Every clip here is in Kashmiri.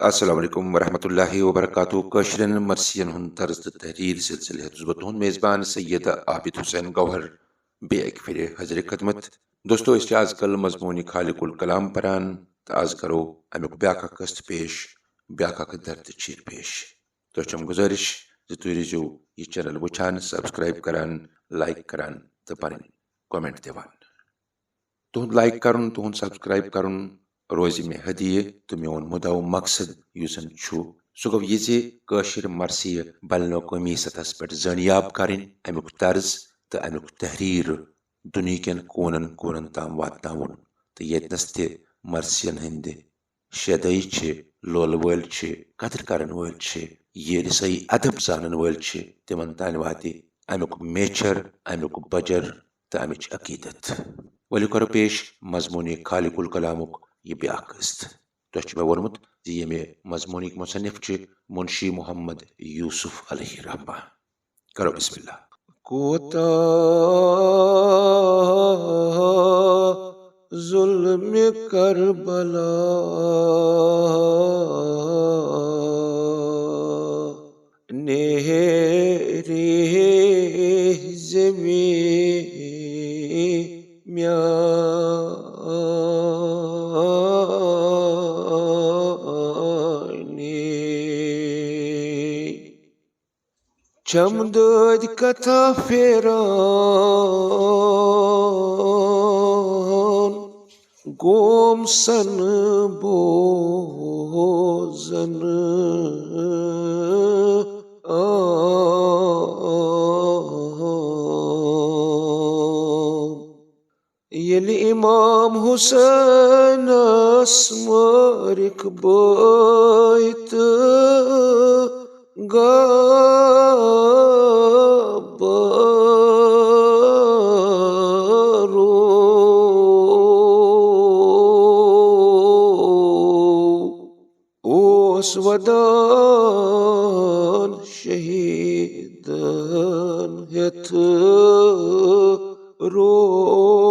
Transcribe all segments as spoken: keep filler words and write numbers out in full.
السلام علیکم ورحمۃ اللہ وبرکاتہ۔ کٲشرٮ۪ن مرثین ہُنٛد طرز تہٕ تحریر سلسلہٕ ہیٚتُس بہٕ تُہُنٛد میزبان سید عابد حسین گوہر بیٚیہِ اَکہِ پھِرِ حٲضرِ خدمت۔ دوستو، أسۍ چھِ آز کل مضموٗنِ خالق الکلام پران تہٕ آز کرو اَمیُک بیٛاکھ اکھ قسط پیش، بیٛاکھ اکھ درد چیٖر پیش۔ تۄہہِ چھم گُزٲرِش زِ تُہۍ روٗزِو یہِ channel وٕچھان، subscribe کران، like کران تہٕ پنٕنۍ comment دِوان۔ تُہُنٛد like کرُن، تُہُنٛد subscribe کرُن روزِ مےٚ ہدیہِ تہٕ میون مُدعا و مقصد یُس زن چھُ، سُہ گوٚو یہِ زِ کٲشِر مرثیہِ بین الاقوٲمی سطحس پٮ۪ٹھ زٲنیاب کرٕنۍ، امیُک طرز تہٕ امیُک تحریر دُنیہکٮ۪ن کوٗنن کوٗنن تام واتناوُن تہٕ ییٚتنس تہِ مرثین ہٕنٛدِ شیدٲیی چھِ، لولہٕ وٲلۍ چھِ، قدر کرن وٲلۍ چھِ، یہِ رسٲیی ادب زانن وٲلۍ چھِ، تِمن تام واتہِ امیُک میچھر، امیُک بجر تہٕ امِچ عقیدت۔ ؤلِو کرو پیش مضموٗنِ خالق الکلامُک یہِ بیٛاکھ قسط۔ تۄہہِ چھُ مےٚ ووٚنمُت زِ ییٚمہِ مضموٗنٕکۍ مصنف چھِ منشی محمد یوسف علیہ رحمہ۔ کرو بسم اللہ۔ کوتاہ ظلم کربلا نیرے زمین میانی۔ چم دٲدۍ کتھا پھیران، گوم سن بوزن عام۔ ییٚلہِ امام حسینس مٲرِکھ بٲے تہٕ گابرو اوس ودان شہیدن ہیتھ روبرو۔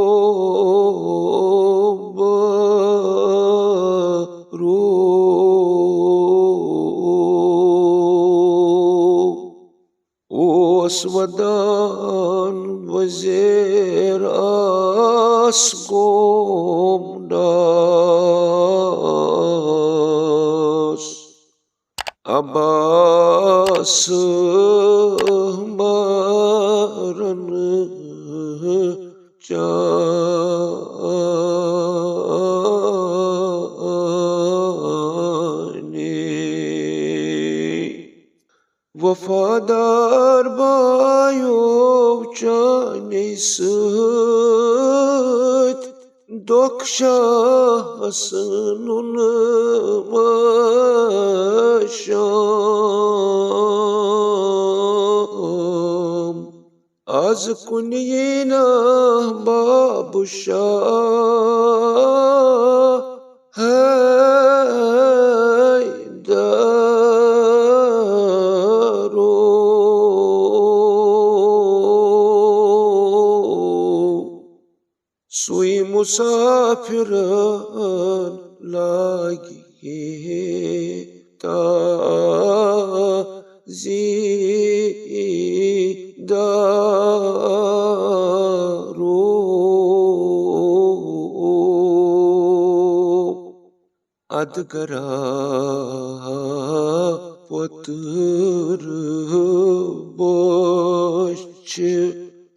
اوس ودان وزیر آس گوم ڈاس۔ عباس مارن چانی۔ وفادار بایو چانے سۭتۍ دۄکھ شاہ حسنُن مشام۔ از کُنہِ یی نہٕ باب شاہ حیدرو۔ سُے مُسافِرن لاگہِ تازیٖدارو۔ ادگرا پوتُر بوچھ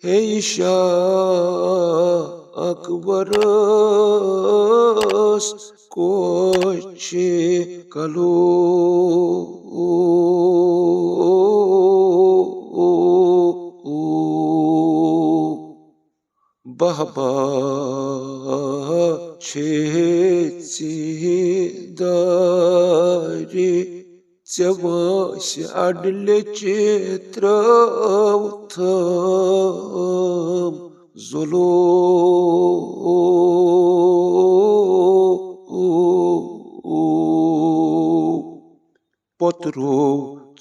ہے شاہ اکبرس کوچھ کلو۔ بہبا چھے ژی دارِ، ژےٚ وٲنٛسہِ اڈلہِ چترٲوتھم ظلم۔ پوٚترو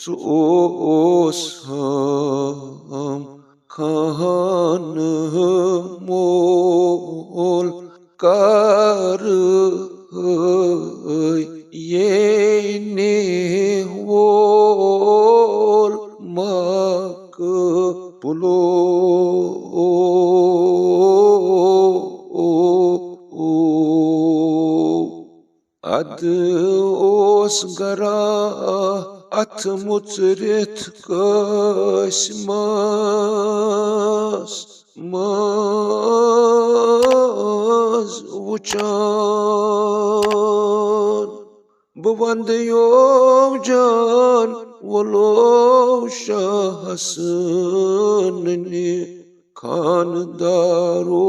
ژٕ اوسہم خانہٕ مول کر یے ادٕ اوس گرا اتھ مُژرِتھ قٲسمس منٛز وُچھان۔ بہٕ ونٛدٕ یوم جان وولو شاہ حسن نہِ خاندارو۔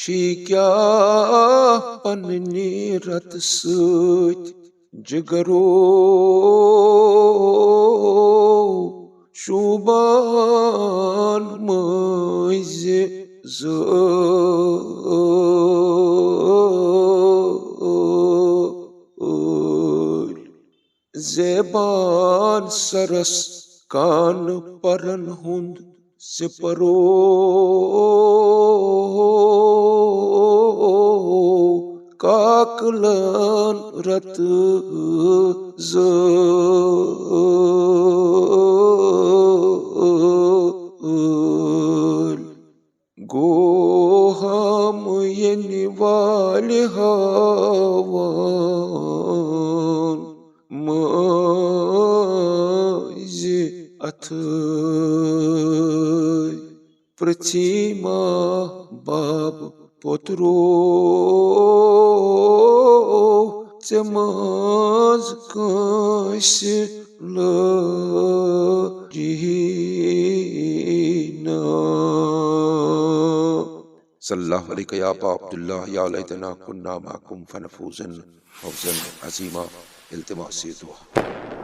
چھی کیٛاہ پننہِ رتہٕ سۭتۍ جگرو شوٗبان مٲنٛزِ زٲلۍ۔ زیبان سرس کان پرن ہُنٛد سپرو کاکلن رتہٕ زٲلۍ۔ گوٚو ہم یِنہٕ والہِ ہاوان مٲنٛزِ اتھے۔ پرٛژھی ما باب پوترو ژےٚ منٛز کٲنٛسہِ لٲجی نا۔ صلی اللہ علیک یا ابا عبداللہ، یا لیتنا کنا معکم فنفوز فوزا عظیما۔ التماس دعا۔